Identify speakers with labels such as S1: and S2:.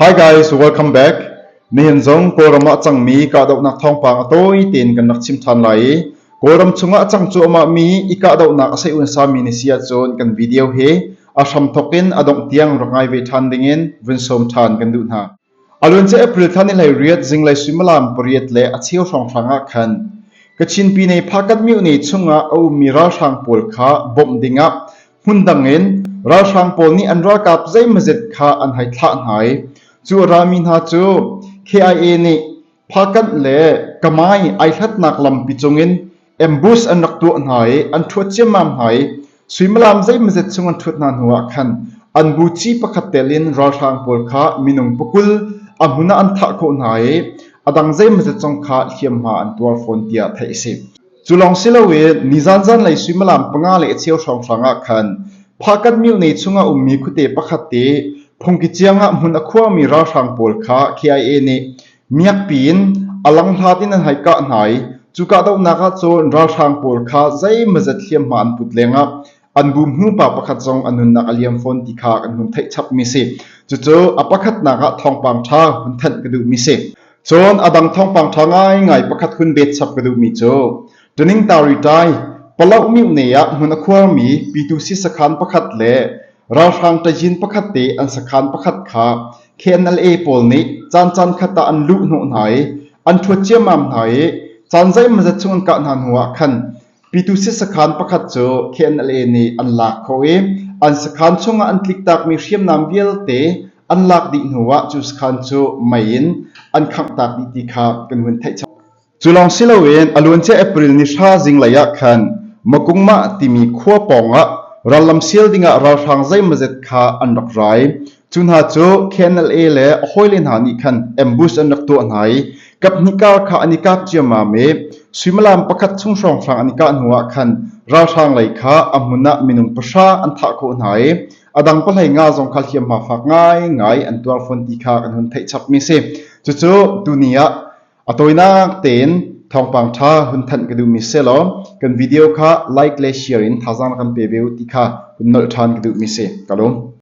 S1: Hi guys, welcome back. Nihin zong Kawlram ah a cangmi kahdohnak thawngpang a tawi tein kan rak chim ṭhan lai i Kawlram chungah a cang cuahmahmi i kahdohnak a seiun sami na si ahcun kan video hi a hramthawk in a dongh tiang rak ngai ve ṭhan dingin vun sawm ṭhan kan duh hna. A luancia April thla ni 18 zinglei suimilam pariat le a cheu hrawnghrang ah khan Kachin Pyine Phakat myone chungah a ummi ralhrang pawl kha bawmh dingah Hmundang in ralhrang pawl nih an ralkap zeimawzet kha an hei thlah hna i cu a rami hna cu KIA nih Phakanh le Kamai ai hlatnak lampi cungin ambush an rak tuah hna i an ṭhuat ciammam hna i suimilam zeimawzet chung an ṭhuat hna hnuah khan an buci pakhat tel in ralhrang pawl kha minung pakul a hmun ah an thah khawh hna i a dang zeimawzet zong kha hliamhma an tuar fawn tiah theih a si. Cu lawng si loin nizan zanlei suimilam panga le a cheu hrawnghrang ah khan Phakanh myone chungah ummi khuate pakhat te phungki ciang ah hmun a khuarmi ralhrang pawl kha KIA nih miakpi in a langhlat in an hei kah hna i cu kahdohnak ah cun ralhrang pawl kha zeimawzat hliamhma an put lengah an bu hmupa pakhat zong a nunnak a liam fawn ti kha kan hun theih chapmi si. Cucu a pakhatnak ah thawngpang ṭha hun thanh ka duhmi si. Cun a dang thawngpang ṭha ngaingai pakhat hun bet chap ka duhmi cu Ṭiningtari ṭai Paloh myone ah hmun a khuarmi P2C sakhan pakhat le ralhrang ṭazin pakhat te an sakhan pakhat kha KNLA pawl nih caan caan khat ah an luh hnawh hna i an ṭhuat ciammam hna i caan zeimawzat chung an kah hna hnuah khan P2C sakhan pakhat cu KNLA nih an lak khawh i an sakhan chungah an tliktakmi hriamnam vialte an lak dih hnuah cu sakhan cu mei in an khanghtak dih ti kha kan hun theih chap. Cu lawng si loin a luancia April ni hra zinglei ah khan Makungmah timi khua pawngah rallam sial dingah ralhrang zeimawzet kha an rak rai. Cu hna cu KNLA le a hawile hna nih khan ambush an rak tuah hna i kaphnih kar kha an i kap ciammam i suimilam pakhat chung hrawnghrang an i kah hnuah khan ralhrang lei kha a hmun ah minung pahra an thah khawh hna i a dang pahlei nga zong kha hliamhma fak ngaingai an tuar fawn ti kha kan hun theih chapmi si. Cucu tuni ah a tawinak tein thawngpang ṭha hun thanh ka duhmi si law kan video kha like le share in thazaang rak kan pe ve u ti kha hun nolh ṭhan ka duhmi si. Ka lawm.